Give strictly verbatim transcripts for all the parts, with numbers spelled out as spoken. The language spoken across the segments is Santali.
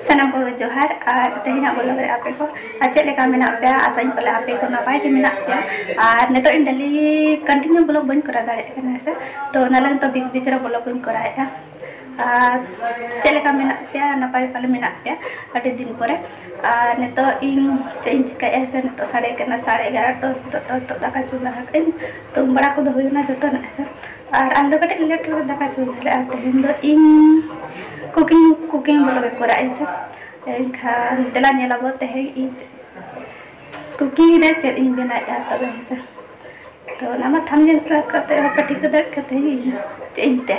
ᱥᱟᱱᱟᱢ ᱠᱚᱜᱮ ᱡᱚᱦᱟᱨ᱾ ᱟᱨ ᱛᱮᱦᱮᱧᱟᱜ vlog ᱨᱮ ᱟᱯᱮ ᱠᱚ ᱟᱨ ᱪᱮᱫ ᱞᱮᱠᱟ ᱢᱮᱱᱟᱜ ᱯᱮᱭᱟ? ᱟᱥᱟᱧ ᱯᱟᱞᱮ ᱟᱯᱮ ᱠᱚ ᱱᱟᱯᱟᱭ ᱜᱮ ᱢᱮᱱᱟᱜ ᱯᱮᱭᱟ᱾ ᱟᱨ ᱱᱤᱛᱚᱜ ᱤᱧ daily continue vlog ᱵᱟᱹᱧ ᱠᱚᱨᱟᱣ ᱫᱟᱲᱮᱭᱟᱜ ᱠᱟᱱᱟ, ᱦᱮᱸ ᱥᱮ᱾ ᱛᱚ ᱚᱱᱟ ᱞᱟᱹᱜᱤᱫ ᱛᱚ ᱵᱤᱪ ᱵᱤᱪ ᱨᱮ vlog ᱠᱚᱧ ᱠᱚᱨᱟᱣᱮᱫᱼᱟ᱾ ᱟᱨ ᱪᱮᱫ ᱞᱮᱠᱟ ᱢᱮᱱᱟᱜ ᱯᱮᱭᱟ? ᱱᱟᱯᱟᱭ ᱯᱟᱞᱮ ᱢᱮᱱᱟᱜ ᱯᱮᱭᱟ ᱟᱹᱰᱤ ᱫᱤᱱ ᱯᱚᱨᱮ᱾ ᱟᱨ ᱱᱤᱛᱚᱜ ᱤᱧ ᱪᱮᱫ ᱤᱧ ᱪᱤᱠᱟᱹᱭᱮᱫᱼᱟ, ᱦᱮᱸ ᱥᱮ? ᱱᱤᱛᱚᱜ ᱥᱟᱰᱮ ᱠᱟᱱᱟ ᱥᱟᱲᱮ ᱮᱜᱟᱨᱚ ᱴᱟ᱾ ᱱᱤᱛᱚᱜ ᱫᱚ, ᱱᱤᱛᱚᱜ ᱫᱟᱠᱟ ᱪᱚᱸᱫᱟ ᱟᱠᱟᱫᱟᱹᱧ, ᱛᱚ ᱵᱟᱲᱟ ᱠᱚᱫᱚ ᱦᱩᱭᱱᱟ ᱡᱚᱛᱚᱱᱟᱜ, ᱦᱮᱸ ᱥᱮ᱾ ᱟᱨ ᱟᱞᱮ ᱫᱚ ᱠᱟᱹᱴᱤᱡ late ᱨᱮ ᱫᱟᱠᱟ ᱪᱚᱸᱫᱟ ᱞᱮᱫᱼᱟ᱾ ᱛᱮᱦᱮᱧ ᱫᱚ ᱤᱧ cooking, cooking vlog ᱮ ᱠᱚᱨᱟᱣ ᱤᱧ ᱥᱮ᱾ ᱮᱱᱠᱷᱟᱱ ᱫᱮᱞᱟ ᱧᱮᱞ ᱟᱵᱚ ᱛᱮᱦᱮᱧ ᱤᱧ cooking ᱨᱮ ᱪᱮᱫ ᱤᱧ ᱵᱮᱱᱟᱣᱮᱫᱼᱟ ᱛᱚᱵᱮ, ᱦᱮᱸ ᱥᱮ᱾ ᱛᱚ ᱚᱱᱟ ᱢᱟ thumbnail ᱠᱟᱛᱮ ᱦᱚᱸ ᱯᱮ ᱴᱷᱤᱠᱟᱹ ᱫᱟᱲᱮᱭᱟᱜ ᱠᱟᱱ ᱛᱮᱦᱮᱧ ᱤᱧ ᱪᱮᱫ ᱤᱧ ᱛᱮ᱾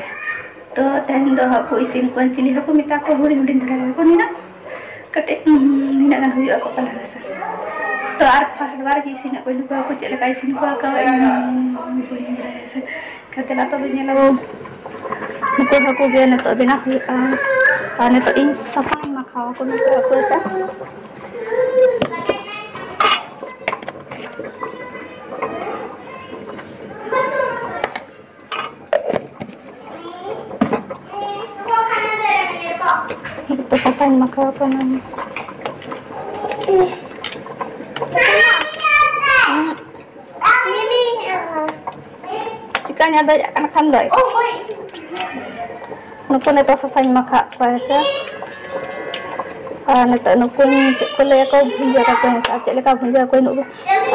ᱛᱚ ᱛᱮᱦᱮᱧ ᱫᱚ ᱦᱟᱹᱠᱩ ᱤᱥᱤᱱ ᱠᱚᱣᱟᱧ, ᱪᱤᱞᱤ ᱦᱟᱹᱠᱩ ᱢᱮᱛᱟ ᱠᱚ, ᱦᱩᱰᱤᱧ ᱦᱩᱰᱤᱧ ᱫᱷᱟᱨᱟ ᱜᱮᱭᱟ ᱠᱚ, ᱱᱤᱱᱟᱹᱜ ᱠᱟᱹᱴᱤᱡ, ᱩᱸ, ᱱᱤᱱᱟᱹᱜ ᱜᱟᱱ ᱦᱩᱭᱩᱜᱼᱟ ᱠᱚ ᱯᱟᱞᱮ, ᱦᱮᱸ ᱥᱮ᱾ ᱛᱚ ᱟᱨ first ᱵᱟᱨ ᱜᱮ ᱤᱥᱤᱱᱮᱫ ᱠᱚᱣᱟᱧ, ᱱᱩᱠᱩ ᱦᱟᱹᱠᱩ ᱪᱮᱫ ᱞᱮᱠᱟ ᱤᱥᱤᱱ ᱠᱚᱣᱟ ᱠᱚ ᱤᱧ ᱵᱟᱹᱧ ᱵᱟᱲᱟᱭᱟ, ᱦᱮᱸ ᱥᱮ᱾ ᱮᱱᱠᱷᱟᱱ ᱫᱮᱞᱟ ᱛᱚᱵᱮ ᱧᱮᱞ ᱟᱵᱚ᱾ ᱱᱩᱠᱩ ᱦᱟᱹᱠᱩ ᱜᱮ ᱱᱤᱛᱚᱜ ᱵᱮᱱᱟᱣ ᱦᱩᱭᱩᱜᱼᱟ᱾ ᱟᱨ ᱱᱤᱛᱚᱜ ᱤᱧ ᱥᱟᱥᱟᱝ ᱤᱧ ᱢᱟᱠᱷᱟᱣ ᱟᱠᱚ ᱱᱩᱠᱩ ᱦᱟᱹᱠᱩ, ᱦᱮᱸ ᱥᱮ᱾ ᱱᱤᱛᱚᱜ ᱥᱟᱥᱟᱝ ᱤᱧ ᱢᱟᱠᱷᱟᱣ ᱟᱠᱚ ᱠᱟᱱᱟ᱾ ᱪᱤᱠᱟᱹᱧ ᱟᱫᱚᱭ ᱠᱟᱱᱟ ᱠᱷᱟᱱ ᱫᱚᱭ᱾ ᱱᱩᱠᱩ ᱱᱤᱛᱚᱜ ᱥᱟᱥᱟᱝ ᱤᱧ ᱢᱟᱠᱷᱟᱣᱟᱜ ᱠᱚᱣᱟ, ᱦᱮᱸ ᱥᱮ᱾ ᱟᱨ ᱱᱤᱛᱚᱜ ᱱᱩᱠᱩᱧ ᱪᱮᱫ ᱠᱚ ᱞᱟᱹᱭᱟ ᱠᱚ, ᱵᱷᱩᱸᱡᱟᱹ ᱠᱟᱠᱚᱣᱟᱹᱧ, ᱦᱮᱸ ᱥᱮ᱾ ᱟᱨ ᱪᱮᱫ ᱞᱮᱠᱟ ᱵᱷᱩᱸᱡᱟᱹ ᱠᱟᱠᱚᱣᱟᱹᱧ ᱱᱩᱠᱩ᱾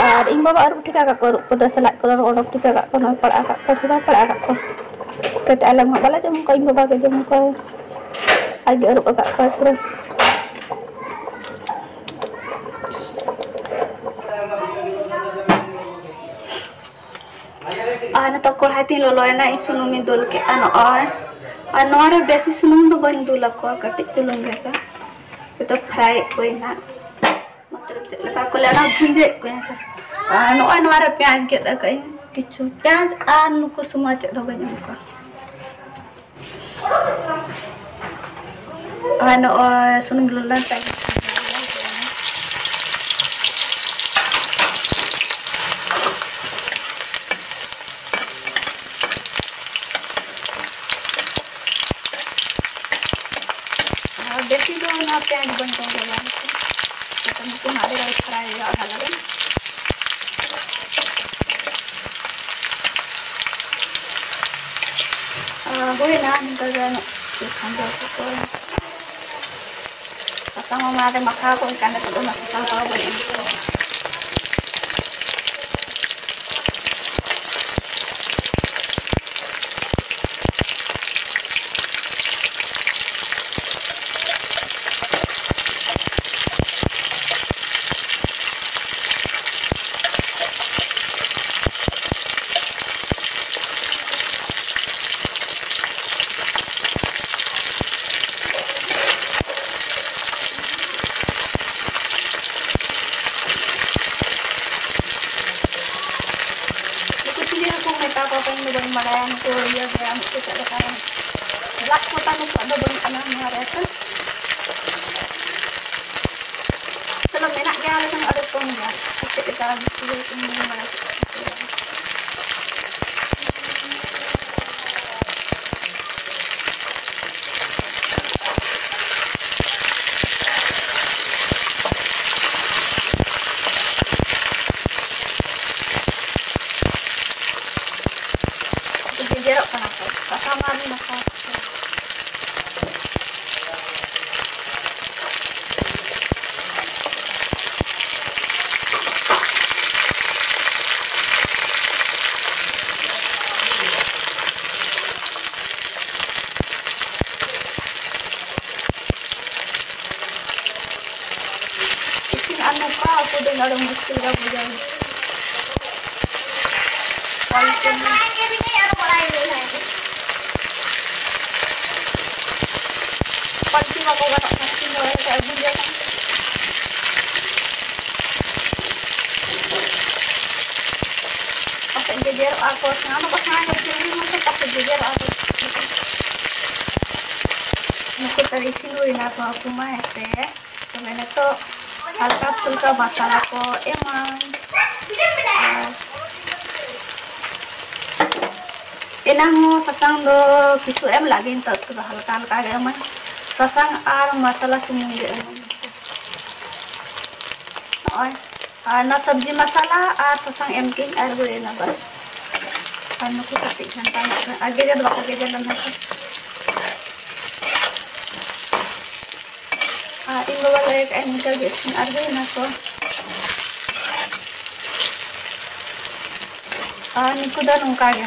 ᱟᱨ ᱤᱧ ᱵᱟᱵᱟ ᱟᱹᱨᱩᱵ ᱴᱷᱤᱠᱟ ᱠᱟᱜ ᱠᱚᱣᱟ, ᱟᱹᱨᱩᱵ ᱠᱚᱫᱚ ᱥᱮ ᱞᱟᱡ ᱠᱚᱫᱚ ᱚᱰᱚᱠ ᱴᱷᱤᱠᱟ ᱠᱟᱜ ᱠᱚᱣᱟ, ᱱᱚᱜᱼᱚᱭ ᱯᱟᱲᱟᱜ ᱠᱟᱜ ᱠᱚᱣᱟ ᱥᱮ ᱵᱟᱭ ᱯᱟᱲᱟᱜ ᱠᱟᱜ ᱠᱚᱣᱟ᱾ ᱪᱤᱠᱟᱹᱛᱮ ᱟᱞᱮ ᱢᱟ ᱵᱟᱞᱮ ᱡᱚᱢ ᱠᱚᱣᱟ, ᱤᱧ ᱵᱟᱵᱟ ᱜᱮ ᱡᱚᱢ ᱠᱚᱣᱟᱭ᱾ ᱟᱡ ᱜᱮ ᱟᱹᱨᱩᱵ ᱟᱠᱟᱫ ᱠᱚᱣᱟᱭ ᱯᱩᱨᱟᱹ᱾ ᱟᱨ ᱱᱤᱛᱚᱜ ᱠᱚᱲᱦᱟᱭ ᱛᱤᱧ ᱞᱚᱞᱚᱭᱮᱱᱟ, ᱤᱧ ᱥᱩᱱᱩᱢᱤᱧ ᱫᱩᱞ ᱠᱮᱫᱼᱟ ᱱᱚᱜᱼᱚᱭ᱾ ᱟᱨ ᱱᱚᱣᱟ ᱨᱮ ᱵᱮᱥᱤ ᱥᱩᱱᱩᱢ ᱫᱚ ᱵᱟᱹᱧ ᱫᱩᱞ ᱟᱠᱚᱣᱟ, ᱠᱟᱹᱴᱤᱡ ᱪᱩᱞᱩᱝ ᱜᱮ ᱦᱮᱸᱥᱮ᱾ ᱱᱤᱛᱚᱜ fry ᱮᱫ ᱠᱚᱣᱟᱧ ᱦᱟᱸᱜ, ᱢᱚᱛᱞᱚᱵ ᱪᱮᱫ ᱞᱮᱠᱟ ᱠᱚ ᱞᱟᱹᱭᱟ, ᱚᱱᱟ ᱵᱷᱩᱸᱡᱟᱹᱣᱮᱫ ᱠᱚᱣᱟᱧ ᱦᱮᱸᱥᱮ᱾ ᱟᱨ ᱱᱚᱜᱼᱚᱭ ᱱᱚᱣᱟ ᱨᱮ ᱯᱮᱸᱭᱟᱡᱽ ᱜᱮᱫ ᱟᱠᱟᱫ ᱟᱹᱧ ᱠᱤᱪᱷᱩ, ᱯᱮᱸᱭᱟᱡᱽ ᱟᱨ ᱱᱩᱠᱩ ᱥᱩᱢᱟᱹ ᱪᱮᱫ ᱦᱚᱸ ᱵᱟᱹᱧ ᱮᱢ ᱠᱟᱣᱟ᱾ ᱟᱨ ᱱᱚᱜᱼᱚᱭ ᱥᱩᱱᱩᱢ ᱞᱚᱞᱚ ᱞᱮᱱ ᱠᱷᱟᱱ ᱟᱨ ᱵᱮᱥᱤ ᱫᱚ ᱚᱱᱟ ᱯᱮᱸᱭᱟᱡᱽ ᱵᱟᱹᱧ ᱠᱚᱢ ᱜᱮᱭᱟ, ᱵᱟᱝ ᱥᱮ? ᱱᱤᱛᱚᱜ ᱱᱩᱠᱩ ᱦᱟᱸᱜ ᱟᱹᱰᱤ ᱜᱷᱟᱹᱲᱤᱡ ᱯᱷᱨᱟᱭ ᱦᱩᱭᱩᱜᱼᱟ, ᱟᱫᱷᱟ ᱜᱟᱱ᱾ ᱟᱨ ᱦᱩᱭᱱᱟ ᱱᱤᱛᱚᱜ ᱫᱚ ᱠᱷᱟᱸᱡᱚ ᱠᱚ᱾ ᱥᱟᱥᱟᱝ ᱦᱚᱸ ᱢᱟᱲᱟᱝ ᱨᱮ ᱢᱟᱠᱷᱟᱣ ᱠᱚ ᱦᱩᱭ ᱠᱟᱱ, ᱱᱤᱛᱚᱜ ᱫᱚ ᱩᱱᱟᱹᱜ ᱥᱟᱥᱟᱝ ᱠᱚ ᱵᱟᱹᱧ ᱮᱢ ᱠᱟᱫᱟ᱾ ᱱᱩᱠᱩ ᱪᱤᱞᱤ ᱦᱟᱹᱠᱩ ᱢᱮᱛᱟ ᱠᱚᱣᱟ ᱠᱚ, ᱤᱧ ᱫᱚ ᱵᱟᱹᱧ ᱵᱟᱲᱟᱭᱟ᱾ ᱱᱩᱠᱩ ᱤᱭᱟᱹ ᱜᱮ, ᱪᱮᱫ ᱞᱮᱠᱟ ᱞᱟᱫ ᱠᱚ ᱛᱟᱦᱮᱸ ᱠᱚᱜ ᱫᱚ ᱵᱟᱹᱱᱩᱜ ᱟᱱᱟ ᱱᱚᱣᱟ ᱨᱮ ᱥᱮ᱾ ᱪᱚᱞᱚ, ᱢᱮᱱᱟᱜ ᱜᱮᱭᱟ, ᱟᱞᱮ ᱴᱷᱮᱱ ᱟᱹᱰᱤ ᱠᱚᱢ ᱜᱮᱭᱟ᱾ ᱪᱮᱫ ᱞᱮᱠᱟ ᱵᱤᱥᱤ ᱜᱮ ᱤᱧ ᱵᱟᱹᱧ ᱵᱟᱲᱟᱭᱟ᱾ ᱜᱮᱡᱮᱨᱚᱜ ᱠᱟᱱᱟ ᱠᱚ, ᱥᱟᱥᱟᱝ ᱟᱨ ᱢᱟᱠᱷᱟᱣ᱾ ᱤᱥᱤᱱ ᱟᱨ ᱱᱚᱝᱠᱟ ᱩᱛᱩ ᱫᱚ ᱟᱹᱰᱤ ᱢᱩᱥᱠᱤᱞ ᱜᱮ ᱵᱩᱡᱷᱟᱹᱣ᱾ ᱯᱟᱞᱴᱤ, ᱯᱟᱞᱴᱤ ᱵᱟᱠᱚ ᱜᱟᱱᱚᱜ ᱠᱟᱱᱟ, ᱤᱥᱤᱱ ᱫᱚ ᱵᱟᱭ ᱵᱩᱡᱷᱟᱹᱣ ᱠᱟᱱᱟ᱾ ᱯᱟᱥᱮᱡ ᱜᱮᱡᱮᱨᱚᱜᱼᱟ ᱠᱚ, ᱥᱮᱬᱟ ᱫᱚᱠᱚ ᱥᱮᱬᱟ ᱜᱮᱭᱟ, ᱯᱷᱤᱨ ᱵᱷᱤ ᱢᱟᱥᱮ ᱯᱟᱥᱮᱡ ᱜᱮᱡᱮᱨᱚᱜᱼᱟ ᱠᱚ᱾ ᱱᱩᱠᱩ ᱛᱟᱞᱮ ᱤᱥᱤᱱ ᱦᱩᱭᱱᱟ ᱠᱚ ᱦᱟᱹᱠᱩ ᱢᱟ, ᱦᱮᱸᱥᱮ᱾ ᱛᱚᱵᱮ ᱱᱤᱛᱚᱜ ᱦᱟᱞᱠᱟ ᱯᱷᱩᱞᱠᱟ ᱢᱟᱥᱟᱞᱟ ᱠᱚ ᱮᱢᱟ᱾ ᱟᱨ ᱮᱱᱟᱝ ᱦᱚᱸ ᱥᱟᱥᱟᱝ ᱫᱚ ᱠᱤᱪᱷᱩ ᱮᱢ ᱞᱟᱜ ᱜᱮ, ᱱᱤᱛᱚᱜ ᱫᱚ ᱦᱟᱞᱠᱟ ᱦᱟᱞᱠᱟ ᱜᱮ ᱮᱢᱟᱹᱧ᱾ ᱥᱟᱥᱟᱝ ᱟᱨ ᱢᱟᱥᱟᱞᱟ ᱥᱩᱢᱩᱝ ᱜᱮ ᱮᱢ᱾ ᱱᱚᱜᱼᱚᱭ, ᱟᱨ ᱚᱱᱟ ᱥᱚᱵᱽᱡᱤ ᱢᱟᱥᱟᱞᱟ ᱟᱨ ᱥᱟᱥᱟᱝ ᱮᱢ ᱠᱤᱧ ᱟᱨ ᱦᱩᱭ ᱮᱱᱟ, ᱵᱟᱥ᱾ ᱟᱨ ᱱᱩᱠᱩ ᱠᱟᱹᱴᱤᱡ ᱜᱷᱟᱱᱴᱟ ᱧᱚᱜ ᱠᱟᱱᱟ, ᱟᱨ ᱜᱮᱡᱮᱨ ᱫᱚ ᱵᱟᱠᱚ ᱜᱮᱡᱮᱨ ᱞᱮᱱᱟ ᱠᱚ᱾ ᱟᱨ ᱤᱧ ᱵᱟᱵᱟ ᱞᱟᱹᱭ ᱠᱟᱜᱼᱟᱭ ᱱᱤᱝᱠᱟᱹ ᱜᱮ ᱤᱥᱤᱱ ᱟᱨ ᱦᱩᱭ ᱮᱱᱟ ᱠᱚ᱾ ᱟᱨ ᱱᱩᱠᱩ ᱫᱚ ᱱᱚᱝᱠᱟ ᱜᱮ᱾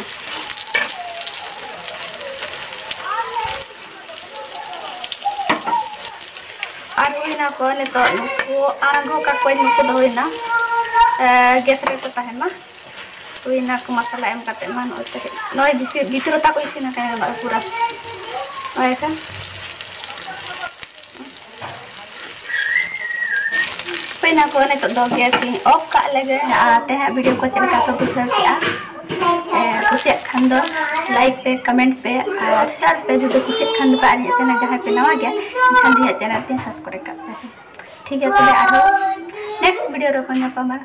ᱟᱨ ᱦᱩᱭᱱᱟ ᱠᱚ ᱱᱤᱛᱚᱜ ᱱᱩᱠᱩ ᱟᱬᱜᱚ ᱠᱟᱠᱚᱣᱟᱧ, ᱱᱩᱠᱩ ᱫᱚ ᱦᱩᱭᱱᱟ, ᱮ, ᱜᱮᱥ ᱨᱮᱠᱚ ᱛᱟᱦᱮᱱ ᱢᱟ᱾ ᱦᱩᱭᱱᱟ ᱠᱚ ᱢᱟᱥᱟᱞᱟ ᱮᱢ ᱠᱟᱛᱮ ᱢᱟ ᱱᱚᱜᱼᱚᱭ ᱛᱟᱦᱮᱸ, ᱱᱚᱜᱼᱚᱭ ᱵᱷᱤᱛᱤᱨ, ᱵᱷᱤᱛᱨᱤ ᱛᱟᱠᱚ ᱤᱥᱤᱱ ᱟᱠᱟᱱᱟ ᱱᱚᱜᱼᱚᱭ ᱯᱩᱨᱟᱹ᱾ ᱱᱚᱜᱼᱚᱭ ᱥᱮ᱾ ᱦᱩᱭᱱᱟ ᱠᱚ ᱱᱤᱛᱚᱜ ᱫᱚ ᱜᱮᱥ ᱤᱧ ᱚᱯᱷ ᱠᱟᱜ ᱞᱮᱜᱮ᱾ ᱟᱨ ᱛᱮᱦᱮᱧᱟᱜ ᱵᱷᱤᱰᱤᱭᱳ ᱠᱚ ᱪᱮᱫ ᱞᱮᱠᱟ ᱯᱮ ᱵᱩᱡᱷᱟᱹᱣ ᱠᱮᱜᱼᱟ? ᱮ, ᱠᱩᱥᱤᱭᱟᱜ ᱠᱷᱟᱱ ᱫᱚ ᱞᱟᱭᱤᱠ ᱯᱮ, ᱠᱚᱢᱮᱱᱴ ᱯᱮ ᱟᱨ ᱥᱮᱭᱟᱨ ᱯᱮ᱾ ᱡᱩᱫᱤ ᱠᱩᱥᱤᱭᱟᱜ ᱠᱷᱟᱱ ᱫᱚ ᱯᱮ ᱟᱨ ᱤᱧᱟᱹᱜ ᱪᱮᱱᱮᱞ ᱡᱟᱦᱟᱸᱭ ᱯᱮ ᱱᱟᱣᱟ ᱜᱮᱭᱟ, ᱮᱱᱠᱷᱟᱱ ᱫᱚ ᱤᱧᱟᱹᱜ ᱪᱮᱱᱮᱞ ᱛᱤᱧ ᱥᱟᱵᱥᱠᱨᱟᱭᱤᱵ ᱠᱟᱜ ᱯᱮ᱾ ᱴᱷᱤᱠ ᱜᱮᱭᱟ, ᱛᱚᱵᱮ ᱟᱨᱦᱚᱸ ᱱᱮᱠᱥᱴ ᱵᱷᱤᱰᱤᱭᱳ ᱨᱮᱵᱚᱱ ᱧᱟᱯᱟᱢᱟ᱾